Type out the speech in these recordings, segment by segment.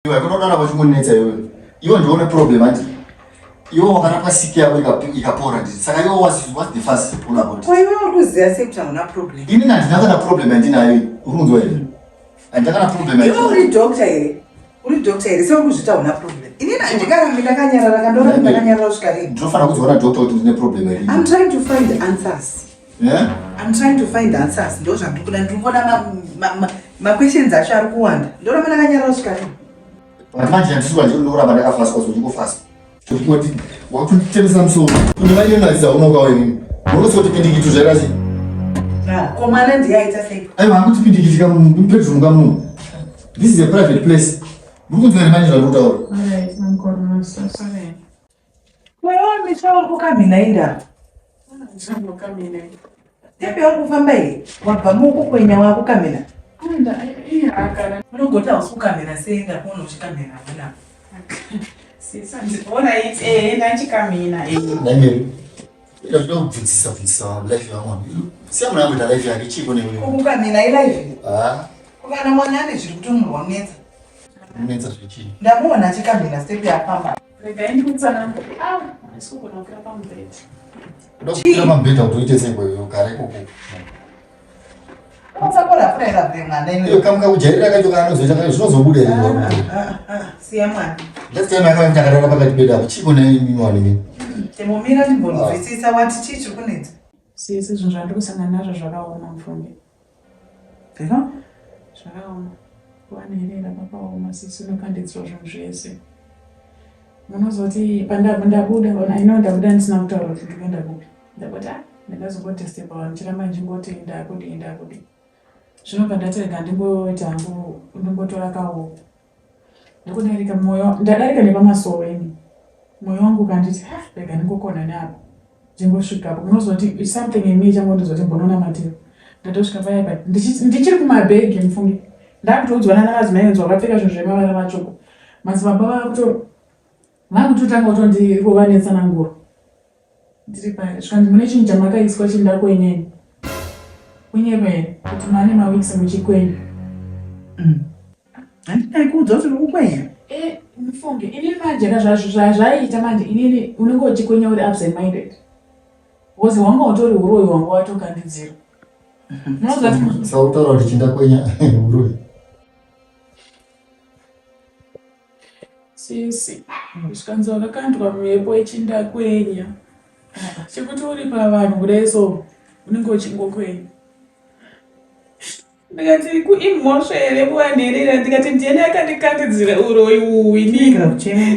Iwe kunodana vachingonetsa iwe. Iwe ndiwe une problem hanti. Iwe wakarapa siki yako ikapora nditi. Saka iwe what's the fuss all about? Ko iwe uri kuziva sei kuti hauna problem? Ini handina kana problem yandinayo. Uri kunzwa here? Handina kana problem Iwe uri doctor here? Uri doctor here? Sei uri kuzvita hauna problem? Ini handingarambi ndakanyarara kandoramba ndakanyarara kusvika rini? Ndinofanira kuudzwa na doctor kuti ndine problem here. I'm trying to find answers. Yeah? I'm trying to find answers. Ndo zvandiri kuda. Ndiri kuona ma questions acho ari kuwanda. Ndoramba ndakanyarara kusvika rini? But manje handisi kuda ndinoramba ndakafaswa so ndikufaswa. Kuti wakutemesa musoro. Kune vaine nazi unoka wewe. Unozoti pindikitu zvaita sei? Ah, ko mwana ndiye aita sei? Aiwa hakuti pindikiti ka bedroom ka munhu. This is a private place. Muri kunzwa here manje zvandiri kutaura? Alright, I'm so sorry. Wewe Misha uri kukamhina inda. Ndinokamhina. Tepe uri kufamba here? Wabva mukukwenya wakukamhina. Anda, iya kana. Unogoti hausi kukamhina sei ndakuona uchikamhina muna. Sisa, alright, eh, ndachikamhina eh. Ndangeri. Ida kuda kubvunzisa bvunzisa life yamwana. Siya mwana kuita life yake chiko newe. Kukamhina ilife. Ah. Kana mwana ane zviri kutomurwa Kunetsa zvechii? Ndamuona achikamhina step yafamba. Regai ndikutsanangure. Ah, handisi kugona kukwira pamubhedha. Kuda kukwira pamubhedha kuti uite sei kweyo ugare ikoko. Unosakora furaira bre mwana iwe. Iyo kamuka kujairira kacho kaanozoita kacho zvinozobuda here ah, ah, ah, siya mwana. Last time akauya takarara pakati pedu apo chiko naimi mwana imi. Timomira timbonzwisisa wati chii chiri kunetsa. Sisi zvinhu zvandiri kusangana nazvo zvakaoma mufunge. Hello? Zvakaoma. Kuva nherera kwakaoma sisi unokandidzwa zvinhu zvese. Munozoti pandabuda ona ino ndabuda ndisina kutaura kuti ndikuenda kupi. Ndakoti ah ndingazongotestepa vanhu ndichiramba ndichingoti ndakudii ndakudii. Zvinobva ndati rega ndingoita hangu ndingotora kawo. Ndikudarika moyo ndadarika nepamasowe ini. Moyo wangu ukanditi ha rega ndingokona neapa. Ndingosvikapo munozoti something in me changondizoti mbononamatira. Ndatosvika paya pa ndichiri kumabhegi mufunge. Ndakutoudzwa nana madzimai enzi wakapfeka zvinhu zvemavara matsvuku. Madzibaba vakuto vakutotanga kutondirova netsananguro. Ndiri paya zvikanzi mune chinhu chamakaiswa chindakwenyeni. Kunyepa here kuti mane maweeks muchikwenya. Handina kuudza kuti uri kukwenya. Eh, mufunge inini manje ka zvazvaiita manje inini unenge uchikwenya uri absent minded. Because wanga utori uroyi wanga watokandidzirwa. Sautaura kuti chindakwenya uroyi. Sisi, zvikanzi wakakandwa mhepo yechindakwenya. Chekuti uri pavanhu kudai so unenge uchingokwenya. Ndikati kuimhosva here kuva nherera ndikati ndiyani akandikandidzira uroyi uhu inini.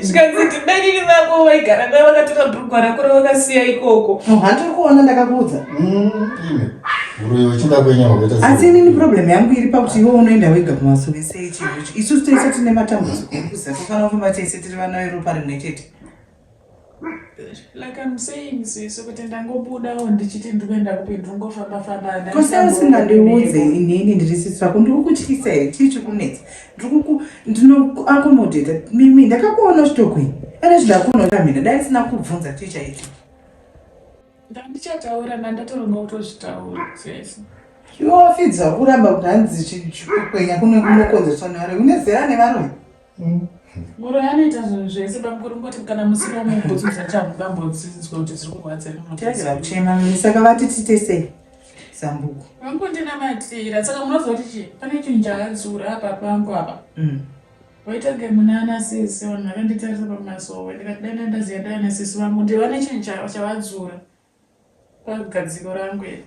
Zvikanzi ndibanini vako vaigara naye vakatora bhurugwa rako ravakasiya ikoko. No, handiri kuona ndakakuudza. Ime. Uroyi wechindakwenya wakaita sei? Asi inini problem yangu iri pakuti iwe unoenda wega kumasowe sei chinhu ichi. Isusu tese tine matambudziko ekuziva tofanira kufamba tese tiri vana veropa rimwe chete. Like I'm saying sisi kuti ndangobudawo ndichiti ndikuenda kupi ndingofamba famba. Ko sei usingandiudze inini ndiri sisi vako ndiri kukutyisa here chii chikunetsa ndiri ndinoaccommodata mimi ndakakuona uchitokwini ane zvindakuona utamhina dai ndisina kukubvunza chii chaicho. Ndandichataura ndandatoronga kutozvitaura sisi. Iwe wafidza kuramba kuti hanzi chikwenya kunokonzeresa nevaroyi une zera nevaroyi. Muroyi anoita zvinhu zvese bamukuru ngoti kana musiri wamubhutsu dzachamubambodzidzwa kuti dziri kurwadza Tiragira kuchema mimi saka vati tiite sei zambuko. Vangondinamatira saka munoziva kuti chii pane chinhu chakadzura apa pangu apa. Waita kunge munana sisi vanhu vakanditarisa pamasowe ndikati dai ndandaziva ndana sisi vangu ndiva nechinhu chavadzura. Pagadziko rangu iri.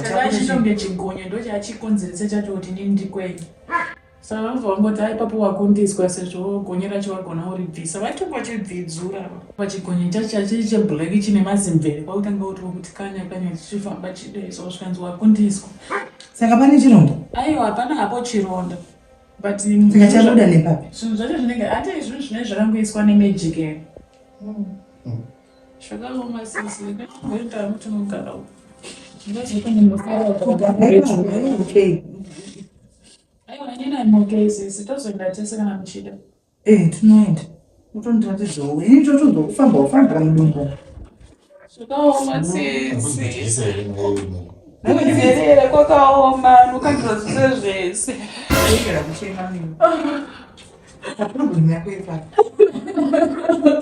Chakachitonge chigonye ndochachikonzeresa chacho kuti inini ndikwenye. Saka vanobva vangoti hai ipapo wakundiswa sezvo gonye racho wagona uribvisa. Vaitongochibvidzura pachigonye chacho chachiri cheblack chine mazimvere kwakutanga kuti kuti kanya kanya chichifamba chidai so zvikanzi wakundiswa. Saka pane chironda? Aiwa hapana hapo chironda. But saka chabuda nepapi? Zvinhu zvacho zvinenge hati zvinhu zvinenge zvakangoiswa nemagic here. Zvakaoma sisi, ndinoenda mutinogara uko. Ndingazoita nemufaro Okay. Aiwa, inini I'm okay sisi, tozoenda tese kana muchida. Eh, tinoenda. Utondiratidzawo. Ini totonzwa kufamba kufamba mudumbu. Zvakaoma sisi. Kudzerera kwakaoma, unokandira zvese zvese. Ndikera kuchema mimi. Problem yako iri papi?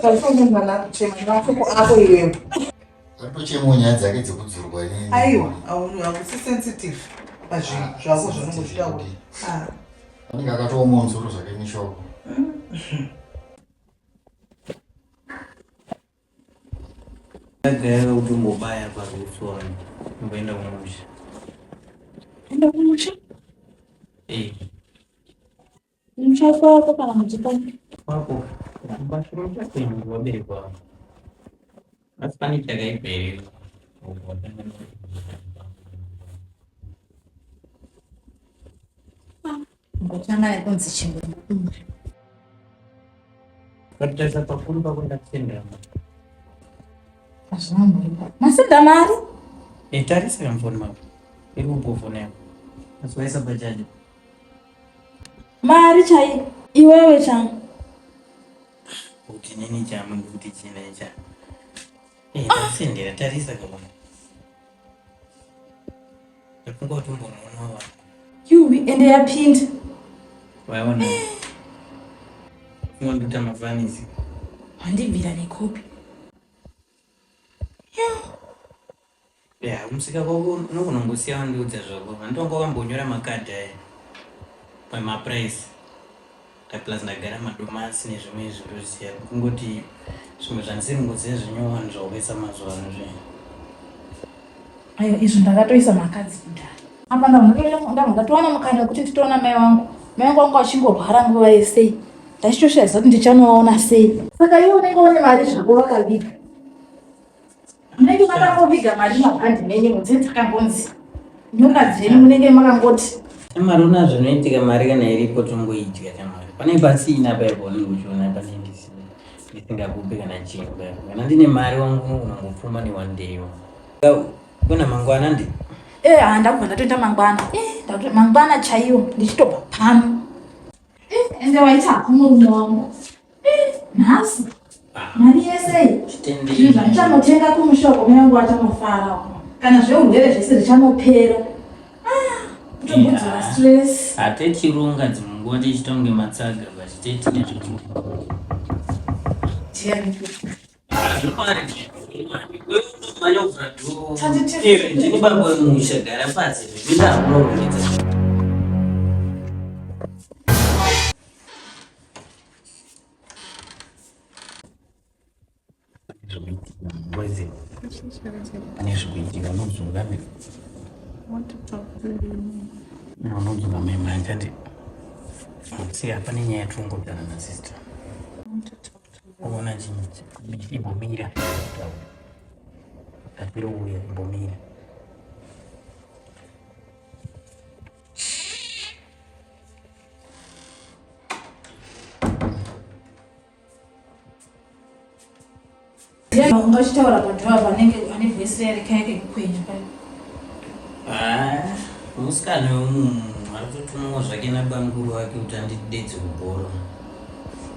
Tarisana mwana akuchema nemashoko ako iwewe. Aritochemawo nyaya dzake dzekudzurwa ne. Aiwa, hausi sensitive pazvinhu ah, zvako zvaunenge uchitaura. Ah. Anenge akatooma musoro zvake neshoko. Ndagaya kutombobaya parutsu wani kumboenda kumusha. Enda kumusha? Eh. Kumusha kwako kana kuti kwako? Kwako. Kumba kumusha kwenyu vabereki vangu. Asi pane chakaipa here? Ngotanga nekunzi chimbo. Kutarisa pakuru pako ndakusendera mari. Hazvina muripo. Masenda mari? Eh, tarisa kamfoni mako. Iri kumbofona yako. Asi waisa pachaji. Mari chai iwewe changu. Kuti nini chamu ndikuti china cha. Eh, ndasendera tarisa kabona. Ndafunga kuti umbonoona wangu. Yuwi ende yapinda. Waona. Funga ndoita mafanisi. Wandibvira nekopi. Ya, kumusika kwako unogona kungosiya wandiudza zvako. Handonga wakambonyora makadhi aya. Pamaprice. Plus ndagara madomasi nezvimwe zvindoziva. Kungoti zvimwe zvandisiri kungoziva zvinyowani zvaukaisa mazuva ano zve. Ayo izvo ndakatoisa makadzi kudhara. Apa ndabva ndatowana mukana wekuti nditoona mai vangu. Mai vangu vanga vachingorwara nguva yese. Ndachitoshaya kuti ndichanovaona sei. Saka iwe unenge une mari zvako vakaviga. Munenge makangoviga mari mabhandi menyu mudze dzakangonzi nyoka dzenyu munenge makangoti. Mari una zvinoitika mari kana iripo tongoidya chamari. Pane pasina paipo unenge uchiona pane ndisina ndisingakupe kana chinhu paipo. Kana ndine mari wangu unogona kungopfuma ne one day. Kuna mangwana ndi? Eh, ah ndakubva ndatoenda mangwana. Eh, ndakuti mangwana chaiwo ndichitobva pano. Eh, ende waita hako murume wangu. Eh, nhasi. Ah. Mari yese iyi. Zvinhu zvandichanotenga kumusha uko mai vangu vachanofara. Kana zveurwere zvese zvichanopera. Ah, kutombodzora stress. Hatechirunga dzimwe nguva tichiita kunge matsaga but tetine zvetu. Ndiani? Ndini baba wemusha gara pasi zvipinda hakunorongedza. Pane zvikuitika unodzoka unodzoka mai manje andi siya pane nyaya yatirongobzana nasister. Uona chinyi imbomira tapira uya imbomira Ungachitaura padhuva panenge ane voice rere kaya kekukwenya kaya. Ah, musikana wemunhu ari kutotumwawo zvake nabamukuru wake kuti andidedze kubhora.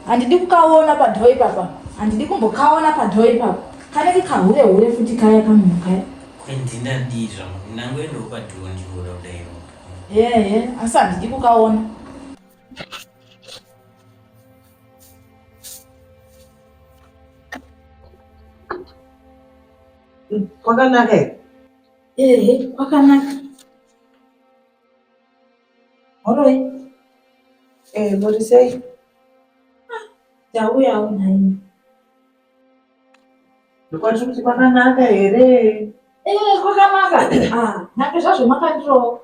Handidi kukaona padhoo ipapa. Handidi kumbokaona padhoo ipapa. Kanenge kahure hure futi kaya kamunhu kaya. Kwendi ndadii zvangu ndangoendawo padhoo ndichiona kudai. Ehe, asi handidi kukaona. Kwakanaka here? Ehe, kwakanaka. Horoi. Eh, muri sei? Ah, ndauyawo nhaimi. Ndokwati kuti kwakanaka here? Eh, kwakanaka. Ah, nyange zvazvo makandirova.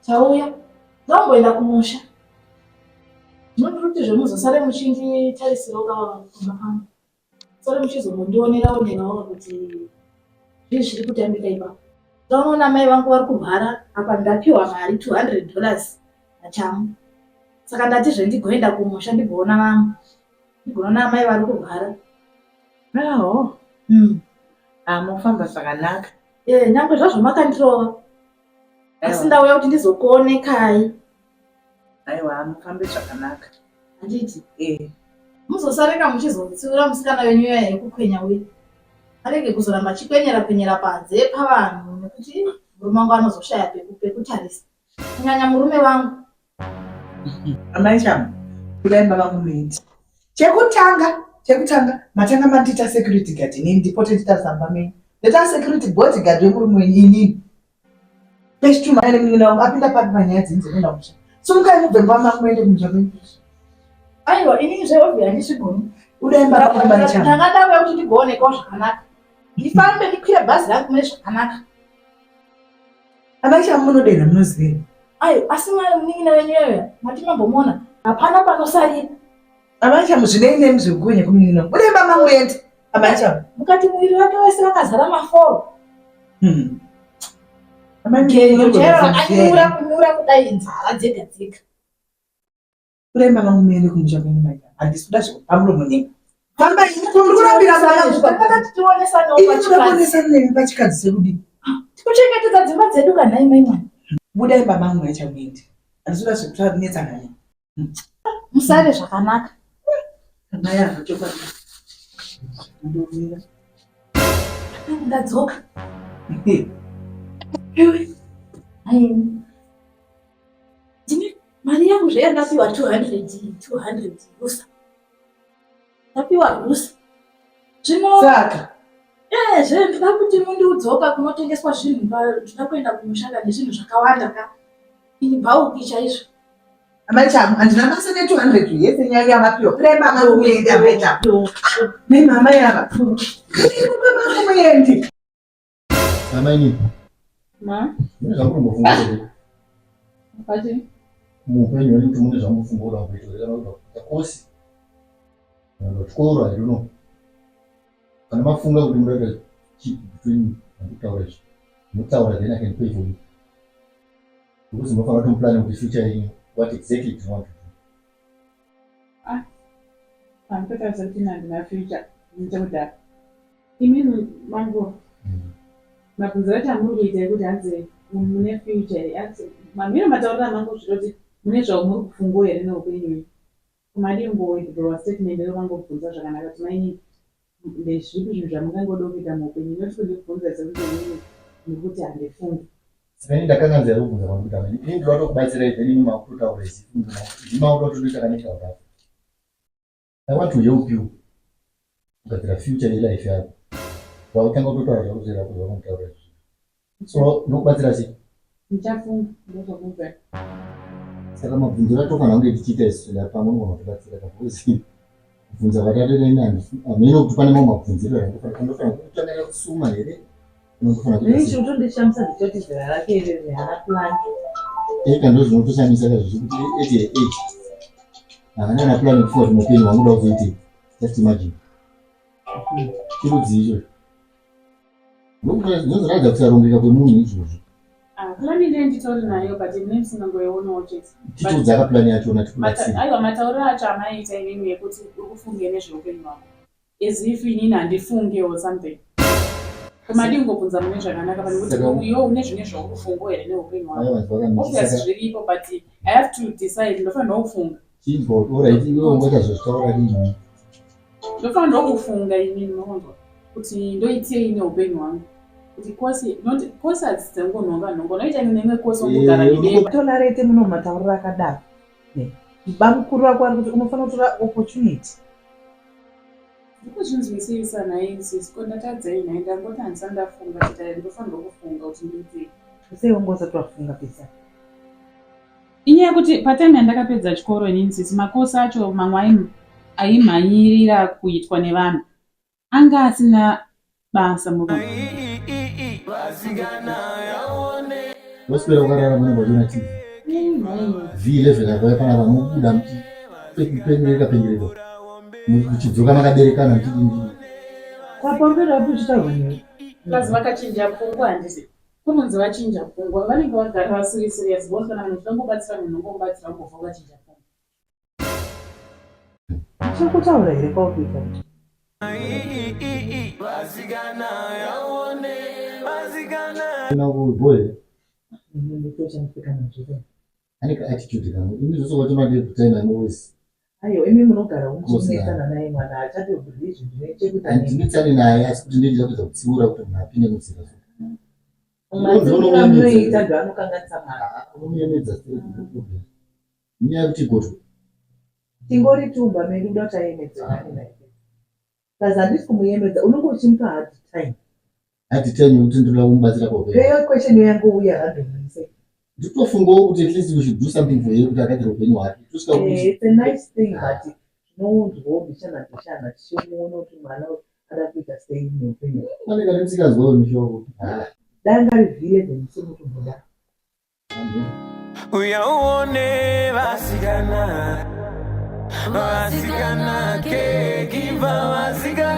Tauya. Ndamboenda kumusha. Ndinondiri kuti zvemuzosare muchinditarisirawo kumba kwangu. Sare muchizongondionera onerawo kuti zvii zviri kutambika ipapo. Ndaunoona mai vangu vari kurwara apa ndapiwa mari 200 dollars naChamu. Saka ndatizve ndigoenda kumusha ndigoona vamwe. Ndigoona amai vari kurwara. Aho. Ah, mofamba zvakanaka. Eh, nyangwe zvazvo makandirova. Asi ndauya kuti ndizokuonekai. Aiwa, mufambe zvakanaka. Handiti? Eh. Muzosareka muchizotsiura musikana wenyu uya yekukwenya uya. Arege kuzoramba achikwenyera kwenyera panze pavanhu nekuti murume wangu anozoshaya pekutarisa. Kunyanya murume wangu. Amai Chamu, Kudai mava mumendi. Chekutanga, chekutanga matanga mandiita security guard inini ndipote nditarisa mumba menyu. Ndaita security bodyguard wemurume wenyu inini. Pechituma nemunin'ina wangu apinda papi panyaya dzenyu dzekuenda kumusha. Sumukai mubve mumba mangu muende kumusha kwenyu. Aiwa inini zveovhi handizvigoni. Udai mba pangu mai Chamu. Ndanga ndauya kuti ndigoonekawo zvakanaka. Ndifambe ndikwire bhazi rangu mune zvakanaka. Amai Chamu munodenha munozivei? Ayo asi munin'ina wenyu yoyo mati mambomuona hapana panosarira. Amai Chamu zvinei nemi zvekugonya kwemunin'ina wangu. Budai mba mangu muende. Amai Chamu. Mukati muviri wake wese wakazara maforo. Amai Gero chero rakanyura kunyura kudai nzara dzega dzega. Budai mba mangu muende kumusha kwenyu mai Chamu. Handisi kuda zvekupamuromo nemi. Fambai muri kurambira mwana wangu. Takati tionesanewo Ini kuda pachikadzi. kuonesana nemi pachikadzi sekudii? Tikuchengetedza dzimba dzedu kana nhai mai mwana. Budai mba mangu mai Chamu muende. Handisi kuda zvekutanetsana nemi. Musare zvakanaka. Amai ava chokwadi. Ndovira. Ndadzoka. Ai. Ndine mari yangu zve yandapiwa 200 200 rusa. Ndapiwa rusa. Zvino Saka eh zve ndoda kuti mundiudzoka kunotengeswa zvinhu ndoda kuenda kumusha ka nezvinhu zvakawanda ka. Ini bhauki chaizvo. Amai Chamu, handina basa ne 200 yese nyaya yavapiwa. Kudai mama muende amai Chamu. Nei mama yava. Kudai mama muende. Amai nini? Ma? Mune zvamunombofunga here? Pati? Muupenyu hwenyu kuti mune zvamunofunga kuda kuita here kana kuda kuita kosi? Kana kuda chikoro, I don't know. Kana mafunga kuti munoda kuita chip between zvandikutaura izvi, munotaura then I can pay for you. Because munofanira kuti muplane kuti future yenyu, what exactly do you want to do? Ah, panditotarisa kuti handina future nechekudhara. Imini mangu mabvunziro acho amuri kuita ekuti hanzi mune future here hanzi mamiro matauriro amangu zvinoti mune zvamuri kufungawo here neupenyu hwenyu. Madii kungowithdrawa statement iro mangobvunza zvakanaka kuti mainini ndezvipi zvinhu zvamungangoda kuita muupenyu not kundibvunza sekuti inini muri kuti handifungi. Saka ini ndakanganza here kubvunza kwandiri kuita mani? Ini ndinoda kutokubatsirai then imi makutotaura izi ndimi makuda kutondiita kanetaura. I want to help you kugadzira future yelife yako. Wakutanga kutotaura zvako zvako zvaunokutaura izvi. So ndokubatsira sei? Ndichafunga ndozokuudzai. Saka mabvunziro atofanira kunge tichiita isu da pamwe unogona kutibatsira ka because kubvunza kwatatoita ini hameno kuti pane mamwe mabvunziro andofanira kutangira kusuma here unotofanira kuita Ini sei? chinotondishamisa ndechekuti zera rake ireri haana plan. Eka ndozvinotoshamisa ka zvekuti at her age haana kana plan yekufunga kuti muupenyu hwangu uda kuzoitei. Just imagine. Chirudzii ichocho? Ndozviratidza kusarongeka kwemunhu izvozvo. Ah, plan ndiye nditori nayo but mune musingangoionawo chete. Titoudza ka plan yachona tikubatsire. Aiwa matauriro acho amaiita inini yekuti uri kufunge nezveupenyu hwako. As if inini handifunge or something. Madii kungobvunza mune zvakanaka pane kuti iwe une zvine zvauri kufungawo here neupenyu hwako. Obvious zviripo but I have to decide ndofanirwa kufunga. Chinzwa kuti alright iwe ungaita zvozvitaura rini. Ndofanirwa kufunga inini makonzwa kuti ndoitei neupenyu hwangu. Kuti kosi not kosi hadzisi dzengonhonga nhonga unoita imwe neimwe kosi wongogara nebepa. Tolerate muno matauriro akadaro. Bamukuru vako vari kuti unofanira kutora opportunity. Ndikuzvinzwisisa nhai sis ko ndatadzei nhai ndangoti handisati ndafunga chete ndofanirwa kufunga kuti ndoitei. Sei wanga usati wafunga Pesa? Inyaya yekuti patime yandakapedza chikoro inini sisi makosi acho mamwe aimhanyirira kuitwa nevanhu anga asina basa murume. Waswera wakarara mune vachiona TV. V11 akauya panapa mobuda muchipengereka pengereka. Muchidzoka makaberekana muchidini. Kwapamberi apo uchitaurwa newe. Plus vakachinja pfungwa handiti. Kunonzi vachinja pfungwa vanenge vagara vasiri serious because kana munhu uchida kungobatsira munhu unongomubatsira ungobva ukachinja pfungwa. Uchiri kutaura here kwauri kuita kuti? Boy. Nditochafika nazvo. Ane ka attitude kangu. Ini zvose wacho made kutime I'm always. Aiwa imi munogara muchinetsana naye mwana achatobviri izvi zvine chekuita nemi. Handinetsani naye asi kuti ndinoda kuedza kutsiura kuti munhu apinde munzira. Matsiuriro amunoita ndoanokanganisa mwana. Unomuyemedza straight no problem. Inyaya yekuti goto. Tingori tumba medu kuda kuti ayemedzerane naye. Plus handisi kumuyemedza unenge uchimupa hard time. Hard time yekuti ndinoda kumubatsira paupenyu. Peyo question yangouya randomly sei. Nditofungawo kuti at least we should do something for her kuti agadzire upenyu hwake. Tosvika kuti Eh, it's a nice thing but zvinounzwawo mbichana mbichana tichimuona kuti mwana uyu ada kuita sei neupenyu. anenge ane musikanzwa wemushoko. Ah, Danga rivhile musoro kutomboda. amen. Uya uone vasikana, vasikana kekiva vasikana.